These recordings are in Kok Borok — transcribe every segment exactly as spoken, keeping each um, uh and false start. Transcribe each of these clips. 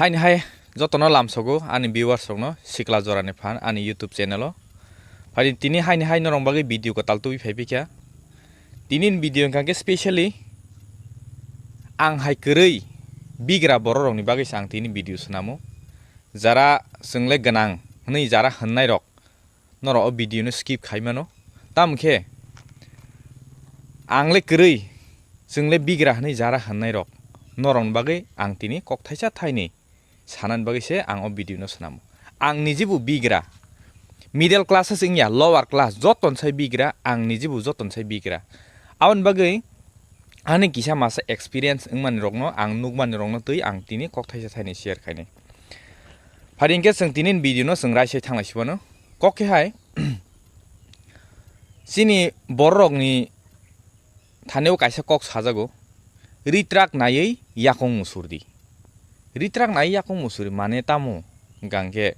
Haini hai jotono lamsogo ani viewers rokno sikla jorani phan ani YouTube channel o. Phai tini haini hai norok bagwi video kwtal tubui phai phikha. Tini ni video wngkha khe specially ang hai kwrwi bigra borok rokni bagwi se ang tini video swnamo. Jara chwngle gwnang hwnwi jara hwnnai rok norok o video no skip khai mano. Tamo khe ang le kwrwi, chwng le bigra hwnwi jara hwnnai rok norokni bagwi ang tini kok thaisa thaini sanani bagwi se ang o video no swnamo. Ang nijibo bigra, middle class se wngya, lower class joton sai bigra, ang nijibo joton sai bigra. Aboni bagwi ani kisa masa experience wngmani rokno ang nukmani rokno twi ang tini kok thaisa thaini share khainai. Phari hwnkhe chwng tini video no chwng raisai thanglai sibano. Kok khe hai chini bororokni thani o kaisa kok sajago, "Ritrak naiwi yakung musurdi." Ritrak naiwi yakung musuri mane tamo hwnkha hwnkhe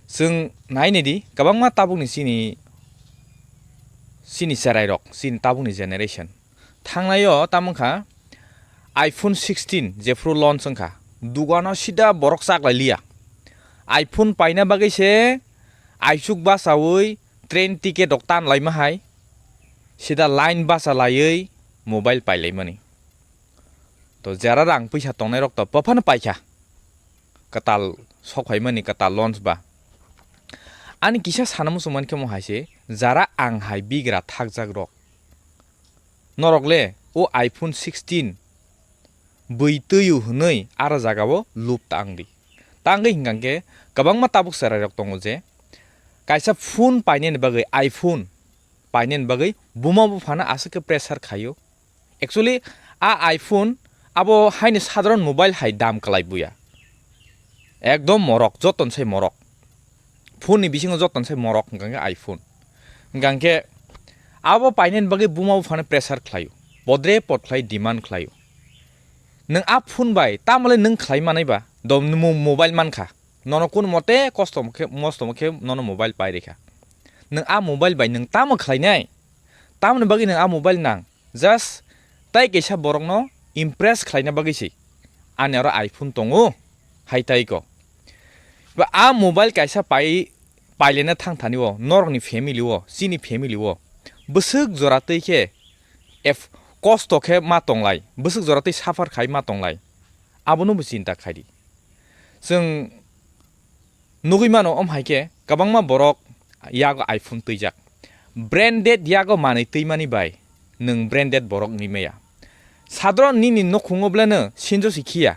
chwng nainidi kwbangma tabukni chini, chini cherairok, chini tabukni generation. Thangnaio tamo wngkha iPhone sixteen jephru launch wngkha, dugano sida borok chaklai liya. iPhone paina bagwi se aichuk bachaui train ticket rok tan laima hai, sida line bacha laiwi mobile pailaimani. To jera rang puisa tongnai rok to bophano paikha, kwtal sok phaimani, kwtal launch ba. Ani kisa sana muchung mankhe mo hai se, jara ang hai bigra thakjak rok. Norok le o iPhone sixteen bui twiyo hwnwi aro jagao loop ta wng di. Ta wngwi hwnkha khe kwbangma tabuk chwrairok tongo je kaisa phone painani bagwi, iPhone painani bagwi buma buphano aswk khe pressure khaio. Actually, a iPhone abo haino sadharon mobile hai dam kwlai buya. Ekdom morok, joton sai morok. Phone ni bisingo joton sai morok hwnkha khe iPhone. Hwnkha khe abo painani bagwi buma buphano pressure khlaio, podre pod khlai demand khlaio. Nwng a phone bai tamole nwng khlai manai ba, dom mo-, mobile mankha. Nono kun mote kosto khe, mosto khe nono mobile pai rikha. Nwng a mobile bai nwng tamo khlainai? Tamoni bagwi nwng a mobile nang? Just tai kaisa borokno impress khlaina bagwi se ani aro iPhone tongo, hai tai ko. Ba a mobile kaisa pai, pailena thang thani o, norokni family o, chini family o bwswk jora twi khe ef-, kosto khe ma tonglai, bwswk jora twi suffer khai ma tonglai, abono bo chinta khai di. Chwng nugwi mano, om hai khe kwbangma borok yago iPhone twijak. Branded yago manwi twimani bai nwng branded borok wngwi maya. Sadharon nini nukhungo beleno sinjo si khiya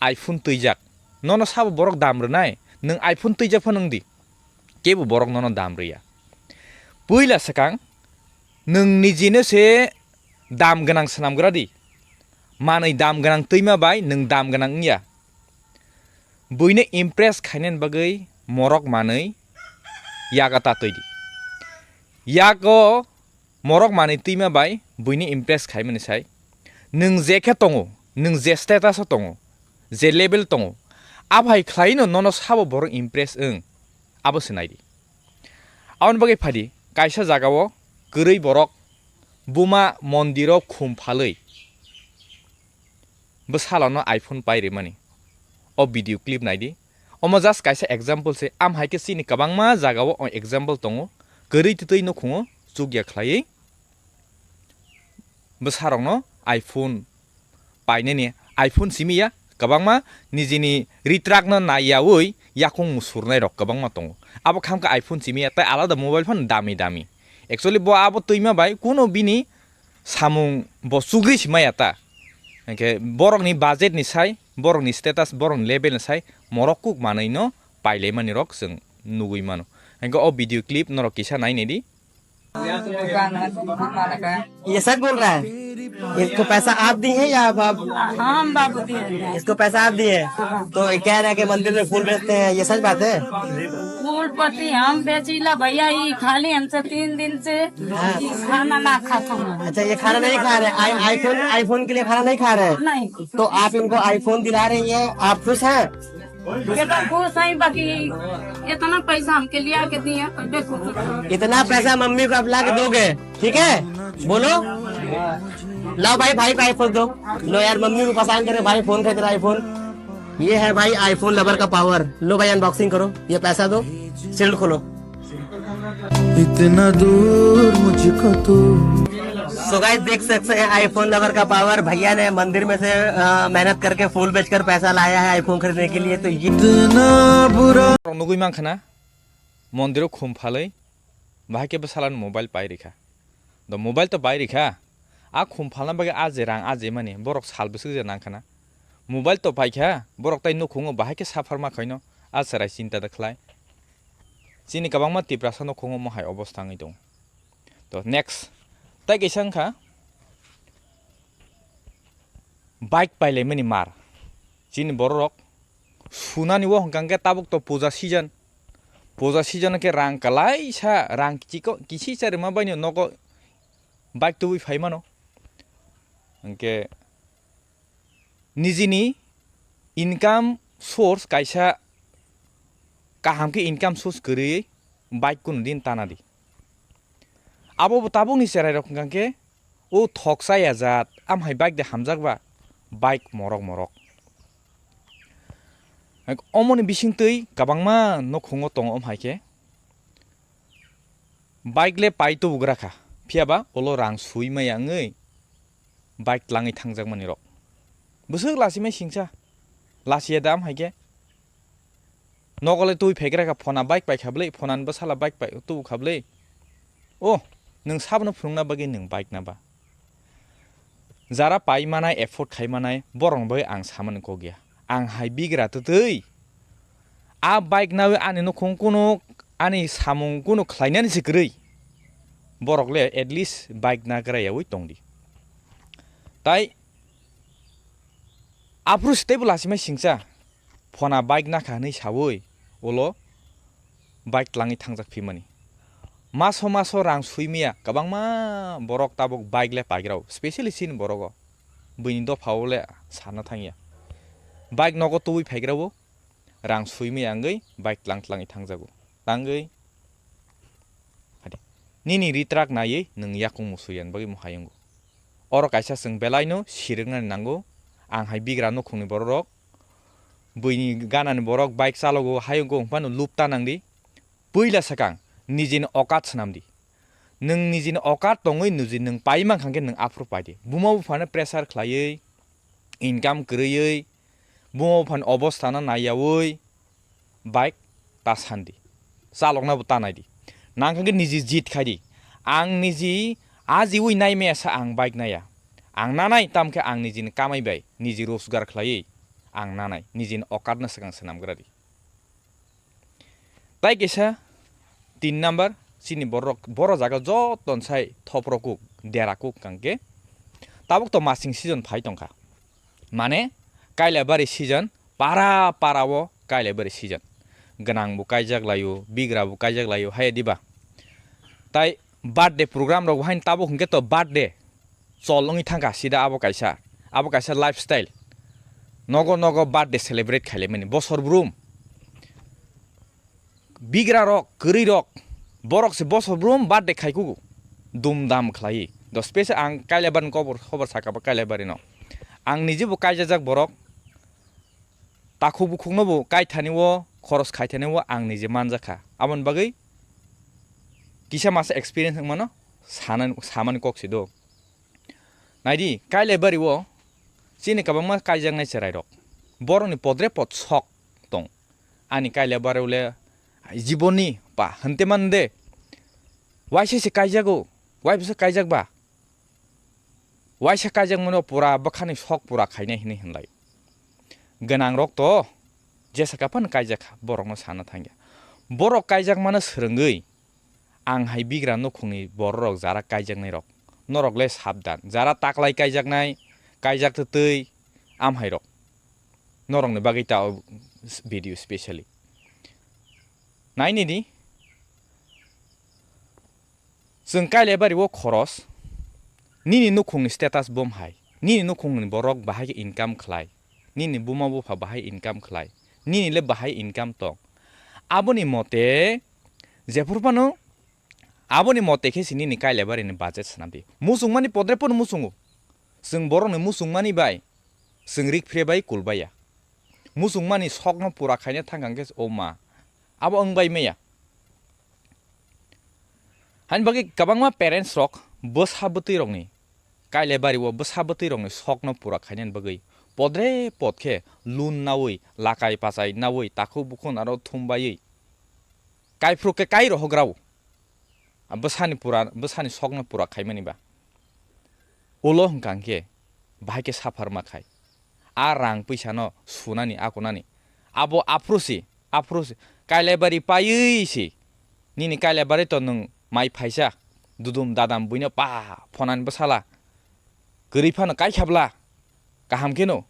iPhone twijak. Nono sabo borok dam rwnai, nwng iPhone twijak phano wng di. Kebo borok nono dam rwya. Puila swkang nwng nijino se dam gwnang swnam gra di. Manwi dam gwnang twima bai nwng dam gwnang wngya. Buino impress khainani bagwi morok manwi yago ta twi di. Yago morok manwi twima bai buino impress khaimani sai nwng je khe tongo, nwng je status o tongo, je level tongo, abo hai khlaino nono sabo borok impress wng, abo se nai di. Aboni bagwi phai di, kaisa jagao kwrwi borok buma mondiro khum phalwi bwsalano iPhone pai rimani. O video clip nai di. Omo just kaisa example se. Am hai khe chini kwbangma jagao o example tongo. Kwrwi twtwi nukhungo chukya khlaiwi bwsarokno iPhone painani, iPhone simi ya, kwbangma nijini ritrakno naiyaui yakung musurnairok kwbangma tongo. Abo khamkha iPhone simi ya, tei alada mobile phano dami dami. Actually, bo abo twima bai kuno bini samung bo chugri si maya ta. Hingke borokni budget ni sai, borokni status, borokni level ni sai morok kuk manwi no pailaimanirok chwng nugui mano. Hingke o video clip norok kisa nai nai di. ये सच बोल रहा है? इसको पैसा आप दिए हैं या बाबू? हाँ, हम बाबू दिए हैं। इसको पैसा आप दिए? तो ये कह रहे हैं कि मंदिर में फूल बेचते हैं, ये सच बात है? फूल पत्ती हम बेचीला भैया, ये खाली हमसे तीन दिन से हाँ। खाना ना खाता हूँ। अच्छा, ये खाना नहीं खा रहे, आई-, iPhone, iPhone के लिए खाना नहीं खा रहे? नहीं। तो आप इनको iPhone दिला रही हैं, आप खुश हैं? ये तो खुश हैं, बाकी इतना पैसा हमके लिया के दिए, तो बेखुश हैं। इतना पैसा मम्मी को आप ला के दोगे, ठीक है? बोलो, लाओ भाई, भाई को iPhone दो। लो यार, मम्मी को परेशान करे, भाई फोन खरीद रहा है, iPhone। ये है भाई iPhone लवर का पावर। लो भाई, अनबॉक्सिंग करो, ये पैसा दो, शील्ड खोलो। इतना दूर मुझको तू। सो गाइस, देख सकते हैं iPhone लवर का पावर। भैया ने मंदिर में से, अ, मेहनत करके फूल बेचकर पैसा लाया है iPhone खरीदने के लिए। तो ये इतना बुरा। Nugui mankha na, mondiro khum phalwi, bahai khe bwsala no mobile pai rikha. Do mobile to pai rikha, a khum phalna bagwi a je rang a je mani borok sal bwswk je nangkha na. Mobile to paikha, borok tai nukhungo bahai khe suffer ma khaino, a chwrai chinta da khlai. Chini kwbangma Tiprasa nukhungo mohai obostha wngwi tongo. To next, tai kaisa wngkha bike pailaimani mar. Chini bororok sunani o hwnkha khe tabuk to puja season. Puja season khe rang kwlaisa, rang kichiko-, kisisa rwma baino nogo bike tubui phai mano. Hwnkhe nijini income source kaisa kaham khe income source kwrwi bike kunu din tana di. Abo bo tabukni cherairok hwnkha khe o thoksa ya jat, amhai bike de hamjak ba, bike morok morok. Omoni bisingtwi kwbangma nukhungo tongo, amhai khe bike le pai tubugra kha, phiya ba ulo rang sui maya wngwi bike tlangwi thangjak mani rok. Bwswk lachimai singsa, lachiya da amhai khe. Nogo le twi phaigra kha, phona bike pai kha bwlwi, phonani bwsala bike pai tubu kha bwlwi. O, nwng sabono phunukna bagwi nwng bike na ba? Jara pai manai, afford khai manai, borokni bagwi ang samani kok ya. Ang hai bigra twtwi. A bike nawi ani nukhung kunu, ani samung kunu khlainani se kwrwi. Borok le at least bike nagra yaui tongdi. Tai aphuru se teibo lachimai singsa. Phona bike nakha hwnwi saui ulo bike tlangwi thangjak phimani. Maso maso rang sui maya kwbangma borok tabuk bike le paigrao, specially chini borogo. Buini dophao le sana thangya. Bike nogo tubui phaigrao, rang sui maya wngwi bike tlang tlangwi thangjago. Tangwi Hadi. Nini ritrak naiwi nwng yakung musuyan bagwi mohai wngo. Oro kaisa chwng belaino siriknani nango. Ang hai bigra nukhungni bororok, buini ganani borok bike chalogo hai wngkha phano lupta nangdi. Puila swkang nijini okat swnamdi. Nwng nijini okat tongwi niji nwng pai mankha khe nwng aphuru paidi. Buma buphano pressure khlaiwi, income kwrwiwi, buma buphani obostha no naiyaui, bike ta sandi, chalokna bo ta naidi. Nang khe niji jit khaidi. Ang niji ajiui nai maya sa ang bike naya. Ang nanai, tamkhe ang nijini kamai bai, niji rojgar khlaiwi ang nanai, nijini okatno swkang swnamgradi. Tai kisa tin number, chini borok, boro jaga joto sai thopro kuk, dera kuk kangke. Tabuk to masing season phai tongkha. Mane, Kailabari season, para para o Kailabari season. Gwnang bo kaijak laio, bigra bo kaijak laio, hai diba? Tai birthday program rok bo hain tabuk hwnkhe to birthday chol wngwi thangkha sida abo kaisa, abo kaisa lifestyle. Nogo nogo birthday celebrate khailaimani bosor brum. Bigra rok, kwrwi rok, borok se bosor brum birthday khai kugo. Dum dam khlaiwi. Do special ang Kailabari ni kobor, khobor saka ba Kailabari no. Ang niji bo kaijajak borok. Takhuk bukhuk no bo kaithani o, khoros khaithani o ang niji manjakha. Aboni bagwi kisa masa experience wngmano sana, samani kok si do. Naidi, Kailabari o chini kwbangma kaijaknai chwrairok. Borokni podre pod sok tong. Ani Kailabari o le jiboni pa hwnte mande. Waisa se kaijago, waisa kaijak ba? Waisa kaijakmano pura bwkhani sok pura khainai hinwi hwnlai. Gwnangrok to jesa kaphano kaijak kha, borokno sana thangya. Borok kaijakmano swrwngwi, ang hai bigra nukhungni bororok jara kaijaknairok, norok le sabdan, jara taklai kaijaknai, kaijak twtwi amhairok, norokni bagwi ta o video specially. Nainidi, chwng Kailabari o khoros, nini nukhungni status bom hai, nini nukhungni borok bahai khe income khlai, nini buma bupha bahai income khlai, nini le bahai income tong. Aboni mote, jephuru phano, aboni mote khe se nini Kailabari ni budget swnam di. Muchungmani podre pono muchungo. Chwng borokni muchungmani bai, chwng rik phre bai kulbaiya. Muchungmani sokno pura khaina thang khe o ma. Abo wng bai maya. Hain bagwi kwbangma parents rok bwsa bwtwi rokni Kailabari o bwsa bwtwi rokni sokno pura khainani bagwi podre pod khe loan nawi, lakai pachai nawi, takhuk bukhun aro thum baiwi kaiphru khe kai rohok rao. A bwsani pura, bwsani sokno pura khaimani ba. Ulo hwnkha hwnkhe bahai khe suffer ma khai. A rang pwisano sunani akunani. Abo aphuru si, aphuru si. Kailabari paiwi si. Nini Kailabari to nwng mai phaisa. Dudum dadam buino pa phonani bwsala. Kwrwi phano kaikhabla. Kaham kheno.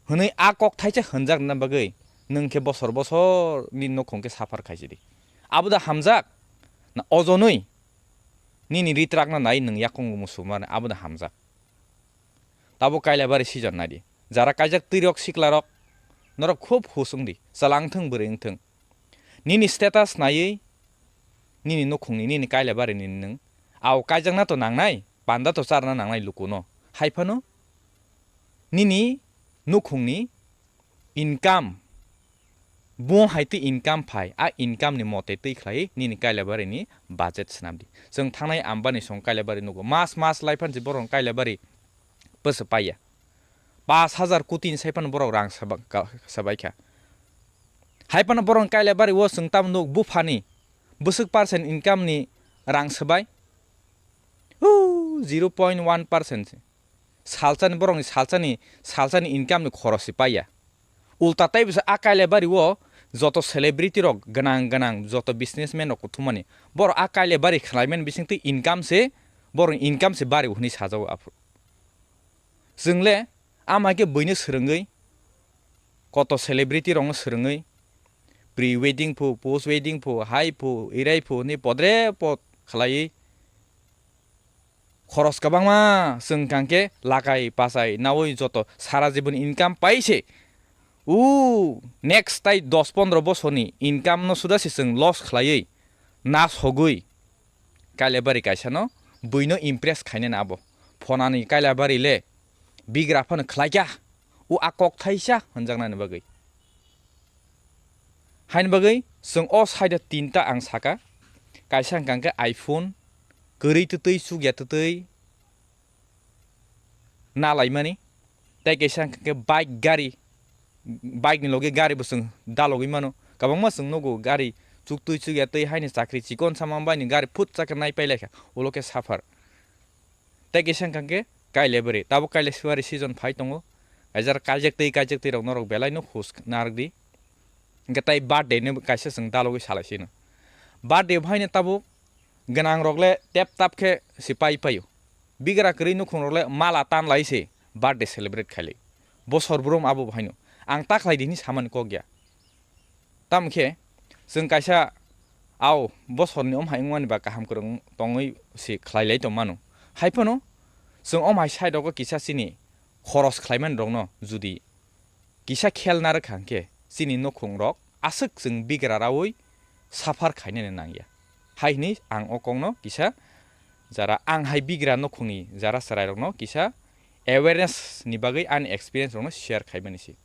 Hwnwi a kok thaisa hwnjakna bagwi nwng khe bosor bosor nini nukhung khe suffer khaisidi. Abo da hamjak? Na ojonwi nini ritrakno nai nwng yakung musu mani abo da hamjak. Tabuk Kailabari season naidi. Jara kaijak twirok siklarok norok khub hus wngdi. Chwla wngthung bwrwi wngthung. Nini status naiwi nini nukhungni, nini Kailabari nini nwng. Au kaijakna to nangnai, panda to charna nangnai lukuno. Haiphano nini nukhungni income, bo hai twi income phai, a income ni mote twi khlai nini Kailabari ni budget swnamdi. Chwng thangnai Ambani song Kailabari nugo. Mas mas lai phansi borok Kailabari pwsa paiya. Pash hajar koti ni sai phano borok rang saba-, ka-, sabai kha. Hai phano borok Kailabari o chwng tamo nuk buphani bwswk percent income ni rang sabai? Huu, zero point one percent se. Salsani borokni salsani, salsani income ni khorosi paiya. Ulta tei bisa a Kailabari o joto celebrity rok gwnang gwnang, joto businessman rok kuthumani. Borok a Kailabari khlaimani bisingtwi income se, borokni income se bari hwnwi sajao aphuru. Chwng le ama khe buino swrwngwi, koto celebrity rokno swrwngwi, pre wedding phu, post wedding phu, hai phu, irai phu hwnwi podre pod khlaiwi, khoros kwbangma chwng kang khe lakai pachai nawi joto sara jibon income pai se. U next tai dos pondro bosorni income no suda se chwng loss khlaiwi, na sogwi, Kailabari kaisa no buino impress khainani abo. Phonani Kailabari le bigra phano khlai kha. U a kok thaisa hwnjaknani bagwi. Haini bagwi chwng o side o tinta ang saka. Kaisa hwnkha khe iPhone, kwrwi twtwi, chukya twtwi, na laimani. Tei kaisa hwnkha khe bike, gari, bike ni logi gari bo chwng dalogwi mano. Kwbangma chwng nugo gari chuktwi chukya twi haini chakri chikon sama bai ni gari phut chakhe nai pai lai kha, ulo khe suffer. Tei kisa hwnkha khe Kailabari, tabuk Kailabari season phai tongo. Kaisa kaijak twi, kaijak twi rok norok belai no hus narwk di. Hwnkhe tai birthday ni kaisa chwng dalogwi salai sino. Birthday bo haino tabuk gwnang rok le tep tap khe se pai paio. Bigra kwrwi nukhung rok le mala tan lai se birthday celebrate khai lai. Bosor brum abo bo haino. Ang ta khlai di hwnwi samani kok ya. Tamo khe chwng kaisa ao bosorni omhai wngmani ba kaham kwrwng tongwi se khlai lai tong mano. Hai phano chwng omhai side rogo kisa chini khoros khlaimani rokno judi kisa khel narwk kha hwnkhe chini nukhung rok aswk chwng bigra raui suffer khainani nangya. Hai hwnwi ang o kokno kisa jara ang hai bigra nukhungni jara chwrairokno kisa awareness ni bagwi ani experience rokno share khaimani se.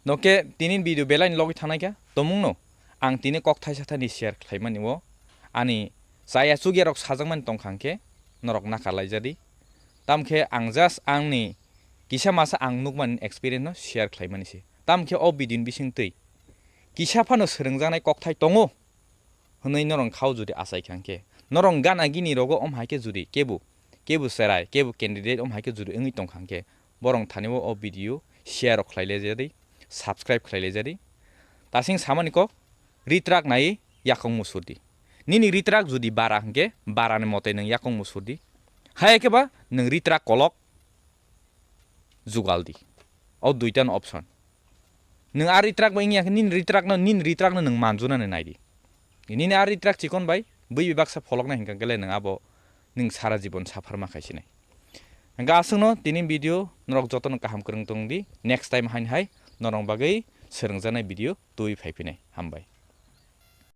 Nokhe tini video belai ni logwi thangnai kha, tomungno ang tini kok thaisa thani share khlaimani o ani chaya chukya rok sajakmani tongkha hwnkhe norok nakarlaijadi. Tamkhe ang just angni kisa masa ang nukmani experience no share khlaimani se. Tamkhe o video ni bisingtwi kisa phano swrwngjaknai kokthai tongo hwnwi norok khao judi achai kha hwnkhe, norok gana gini rogo om hai khe judi kebo, kebo cherai, kebo candidate om hai khe judi wngwi tongkha hwnkhe, borok thani o, o video share rok khlai laijadi, subscribe khlai laijadi. Tasing samani kok, ritrak nai yakung musurdi. Nini ritrak judi bara hwnkhe, barani mote nwng yakung musurdi. Hai khe ba nwng ritrak kolok jugal di. O duita no option. Nwng a ritrak bai wngya khe nini ritrak no, nini ritrak no nwng manjunani nai di. Nini a ritrak chikon bai bui bai baksa pholok nai hwnkha khe le nwng abo nwng sara jibon suffer ma khai sinai. Hwnkha aswk no tini video norok joto no kaham kwrwng tong di. Next time haini hai norok bagwi swrwngjaknai video twi phai phinai. Hambai.